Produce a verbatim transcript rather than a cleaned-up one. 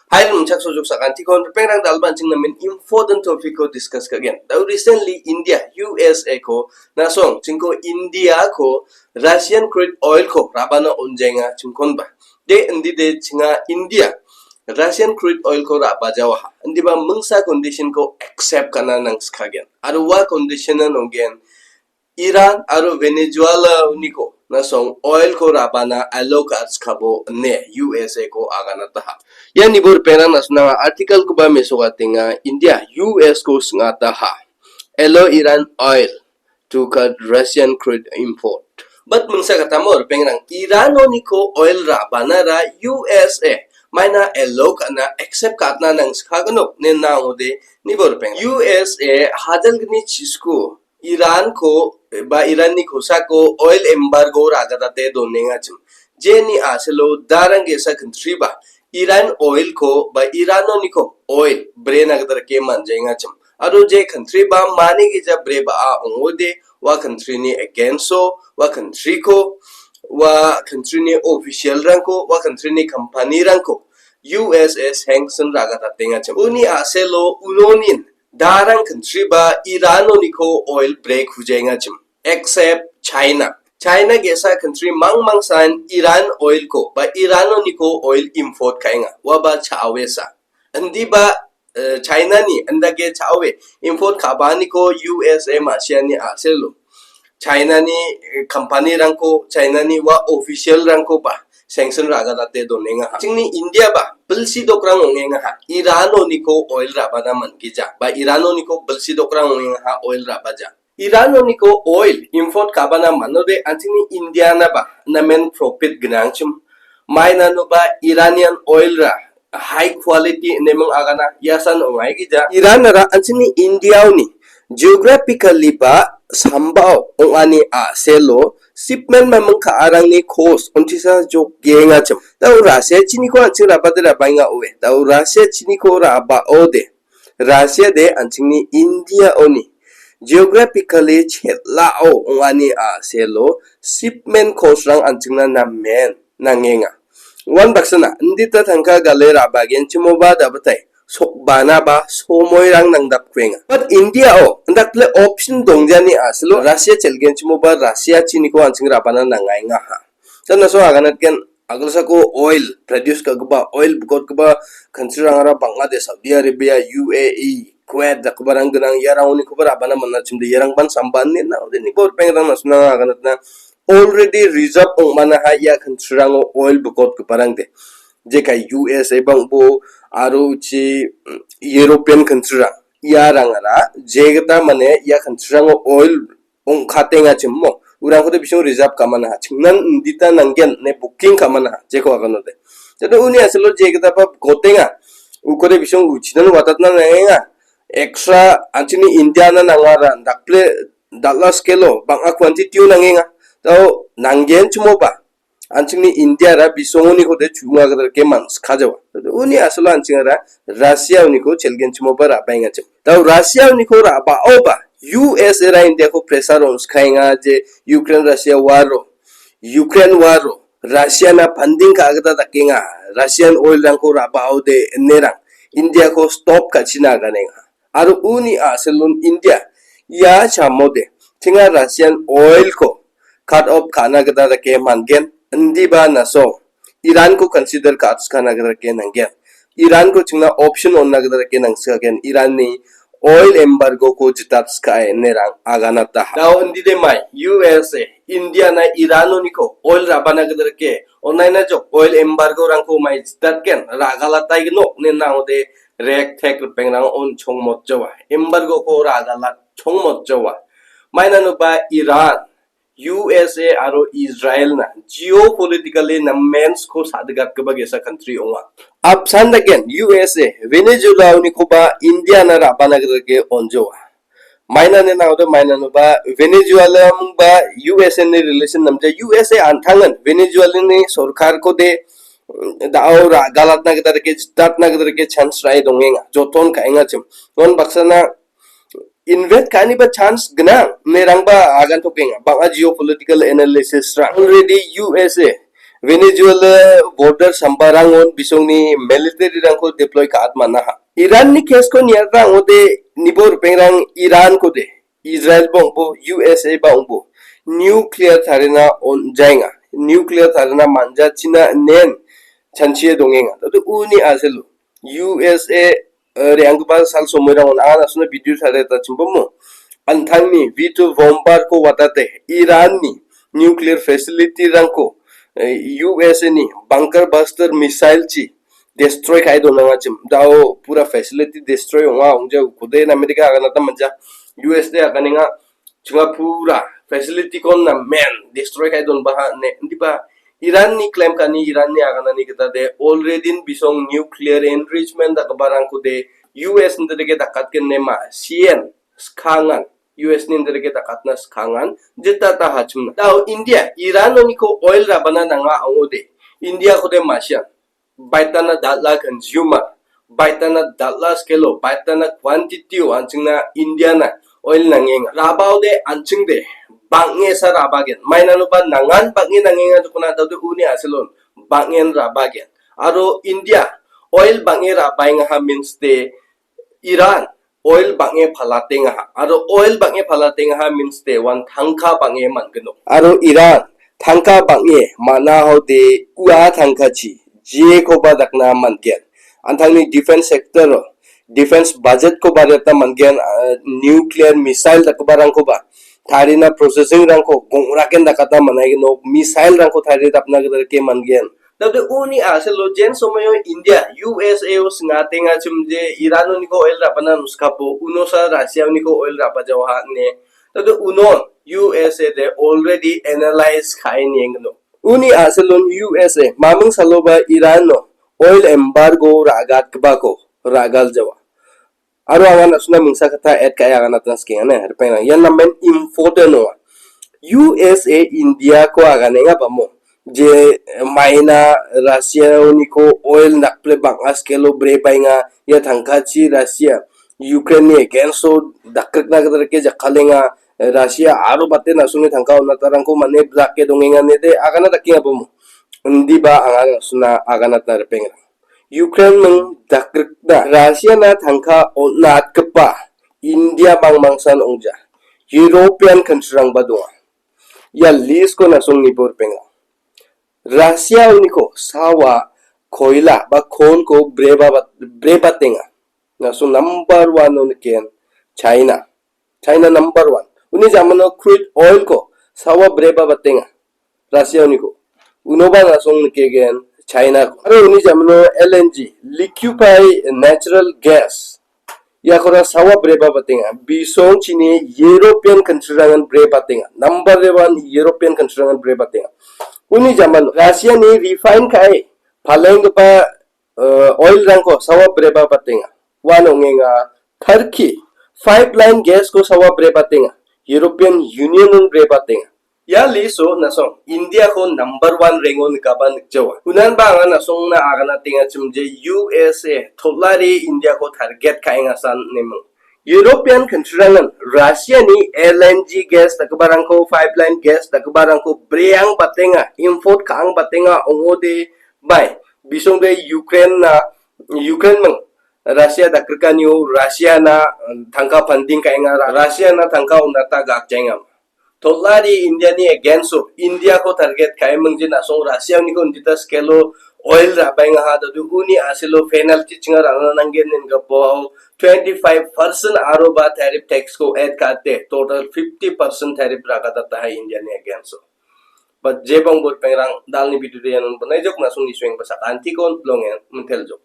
Hai rimchak sojok sakantikon ripengrang dalban ching namen important topic ko discuss kagen. Dau recently India, U S A ko nasong chingko India ko Russian crude oil ko rabana onjenga chingkonba. De indi de chinga India Russian crude oil ko raba jawaha. Indiba mingsa condition ko accept kana nang skagen. Aru ua condition na nonggen Iran aro Venezuela uniko nasong oil ko rabana allow ka atskabo ine U S A ko aganataha. Ia nibor perang nasunanga article koba mesokatenga India U S ko singataha. Allow Iran oil to cut Russian crude import. But mingsa katamo ripengrang Iran oniko oil rabana ra U S A maina allow kana accept katna nang skagano ne na ode nibor peng. U S A hajal gni chisku Iran ko ba Iran ni kosako oil embargo ragatate donenga chim. Jeni aselo darang gesa country ba Iran oil ko ba Iran oniko oil brena gadar ke manjenga chim. Aro je country ba mani gija bre ba a ongode wa country ni against o wa country ko wa country ni official rangko wa country ni company rangko U S A sanction ragatatenga chim. Uni aselo unonin darang country ba Iran oniko oil break hujainga chim, except China. China gesa country mang mang san Iran oil ko ba Iran oniko oil import kainga wa ba chawe sa. Andi ba eh, China ni andake chawe import kabaniko U S A masiani aselo. China ni eh, company rangko China ni wa official rangko ba sanction ragatate donenga. Chingni India ba bilsi dokrang ongenga ha. Iran oniko oil rabana mangija. Ba Iran oniko bilsi dokrang ongenga ha oil rabaja. Iran oniko oil import kabana manode anchingni India na ba namen profit gnangchim. Maina no ba Iranian oil ra high quality nemung agana yasan ongai gija. Iran ra anchingni India oni geographically ba sambao ongani aselo shipment mamung ka arangni cost ontisa jok genga chim. Dau Russia chiniko anching rabade rabainga oe. Dau Russia chiniko raba ode. Russia de anchingni India oni geographically chet lao ongani aselo shipment cost rang anchingna namen nangenga. Wan baksana, indita tangka gale rabagen chimoba dabatai. Sokbana ba somoi rang nangdap kuenga. But India o, indakle option dongjani aselo Russia chelgen chimoba Russia chiniko anching rabana nangainga ha. Sana so aganat ken agilsako oil produce ka giba, oil bukot giba country rangara Bangladesh, Saudi Arabia, U A E, Kuwait, dakgiparang gnang, iarangoni koba rabana mana chimde, iarangban samban ni na, ode ni bor pengrang na suna aganatna already reserve ong mana ha ia country rango oil bukot giparang de. Jekai U S A bangbo, aro uchi, mm, European country rang. Iarangara, jegita mane ia country rango oil ongkatenga chimmo. Urangkode bisong reserve kamana ha. Chingnan indita nanggen ne booking kamana ha. Jeko aganode. Jadi uni asilo jegita pa gotenga. Ukode bisong uchinan watatna nangenga. Extra anchini India na nangara. Dakple dal·a skelo bang·a quantity-o nangenga. Tao nanggen chimo ba. Anchingni India ra bisongoni kode chunga gadar ke mans kajawa. Uni asilo anchingara Russia uniko chelgen chimo ba rabaenga chim. Tao Russia uniko rabao ba U S A ra India ko pressure on skaenga je Ukraine Russia war ro. Ukraine war ro. Russia na funding ka agata dakenga. Russian oil rangko rabao de nerang. India ko stop ka china ganenga. Aro uni asilon India ia chamode chinga Russian oil ko cut off kana gita dake mangen, indiba naso Iran ko consider ka atskana gita dake nanggen. Iran ko chingna option onna gita dake nangskagen. Iran ni oil embargo ko jitatskae nerang aganata. Dao indide mai U S A India na Iran oniko oil rabana gita dake onaina jok oil embargo rangko mai jitatgen ragalatai gnok ne nangode rek thek ripengrang on chongmot jawa. Embargo ko ragalat chongmot jawa. Mainano ba Iran, U S A aro Israel na geopolitically namens ko sadigat giba gesa country ong·a. Apsan dagen U S A, Venezuela unikoba India na rabana gita ge on jawa. Mainani nangode mainano ba Venezuela mung ba U S A ni relation namja U S A antangan Venezuela ni sorkar ko de dao ra galatna gita rike, jitatna gita rike chance rai dongenga, joton ka·enga chim. Non baksana invade ka·ani ba chance gnang, merangba agan tokenga. Bang·a geopolitical analysis rang. Already U S A Venezuela border sambarangon bisongni military-rangko deploy ka·at manaha. Iranni case-ko niatna ong·ode nibo ripengrang Iran-kode, Israel-ba ong·bo, U S A-ba ong·bo, nuclear tarina on·jaenga. Nuclear tarina man·jachina inen chanchie dongenga. Tado uni aselo U S A, eh, re·anggipa sal somoirangon anga na·sona video tariatachimbomo. An·tangni V two bomber-ko watate Iran-ni nuclear facility-rangko, eh, U S A-ni bunker buster missile-chi destroy ka·e donangachim. Dao pura facility destroy ong·a, ong·ja ukode America aganata manja. U S A aganenga chinga pura facility-kon namen destroy ka·e donbaha ine. Indiba Iran-ni claim ka·ani, Iran-ni aganani gita de already bisong nuclear enrichment dakgiparangko de U S indreke dakatgen nema sien skangan. U S ni indreke dakatna skangan jeta ta hachimna. Dao India, Iran-oniko oil rabana nanga ong·ode. India-kode masian. Baitana dal·a consumer, baitana dal·a scale-o, baitana quantity-o an·chingna India-na oil nangenga. Rabaode an·chingde bang·e sa rabagen. Mainanoba nangan bang·e nangenga jokona tade uni asilon bang·en rabagen. Aro India oil bang·e rabaengaha means de Iran oil bang·e palatengaha. Aro oil bang·e palatengaha means de wan tangka bang·e man·gnok. Aro Iran tangka bang·e man·ahode ua tangkachi jekoba dakna man·gen. An·tangni defense sector-o, defense budget-koba riatna man·gen, ah, nuclear missile dakgiparangkoba tarina processing-rangko gong·raken dakatna man·aignok, missile-rangko tarie dapna gita rike man·gen. Tade uni aselo jen somoio India, U S A-o singatenga chimje Iran-oniko oil rabana nuskapo, unosa Russia-oniko oil rabajawaha ine. Tade unon U S A de already analyze ka·e niengno. Uni asilon U S A, maming saloba Iran-o oil embargo ra·gatgipako ra·galjawa. Aro anga na·sona mingsa kata add ka·e anga na·tna sikenga ne, ripengrang. Ian namen important ong·a. U S A India-ko aganenga bamo. Je maina Russia-oniko oil nakple bang·a scale-o brebaenga, ia tangkachi Russia, Ukraine-ni against-o dakrikna gita rike jakkalenga, Russia aro bate na·songni tangka on·atarangko mane blake dongenga nede agana dakenga bamo. Indiba anga na·sona aganatna ripengrang. Ukraine-ning dakrikna Russia-na tangka on·atgipa India mangmangsan ong·ja. European country-rangba donga. Ia list-ko na·song nibo ripenga. Russia-oniko sawa koila ba coal-ko breba bat-, brebatenga. Na·song number one-o niken China. China number one. Uni jamano crude oil-ko sawa breba batenga. Russia-oniko. Unoba na·song nikegen China-ko. Aro uni jamano L N G, liquefy natural gas. Iakora sawa breba batenga. Bisong chini European country-rangan brebatenga. Number one European country-rangan brebatenga. Uni jamano Russia-ni refine ka·e palenggipa eh, oil-rangko sawa breba batenga. Uan ong·enga Turkey, pipeline gas-ko sawa brebatenga. European Union-on brebatenga. Ia list-o na·song India-ko number one rank-o nikaba nikjawa. Unanba anga na·songna agana tengachim je U S A tolari India-ko target ka·engasan neming. European country-rangan Russia-ni L N G gas dakgiparangko, pipeline gas dakgiparangko breang batenga, import ka·ang batenga ong·ode bai. Bisongde Ukraine-na, Ukraine-ming Russia dakrikanio, Russia-na, um, tangka funding ka·enga, Ra-, Russia-na tangka on·ata gakjaenga. Tolari India-ni against-o, India-ko target ka·eming je na·song Russia-oniko indita scale-o oil ra·baengaha, dadu uni asilo penalty chinga ra·na nanggen nenggipa twenty-five percent aroba tariff tax-ko add ka·ate, total fifty percent tariff ra·gadataha India-ni against-o. But jebang bor pengrang dalni video de iano bonai jok na·song ni sueng basak antikon longen mentel jok.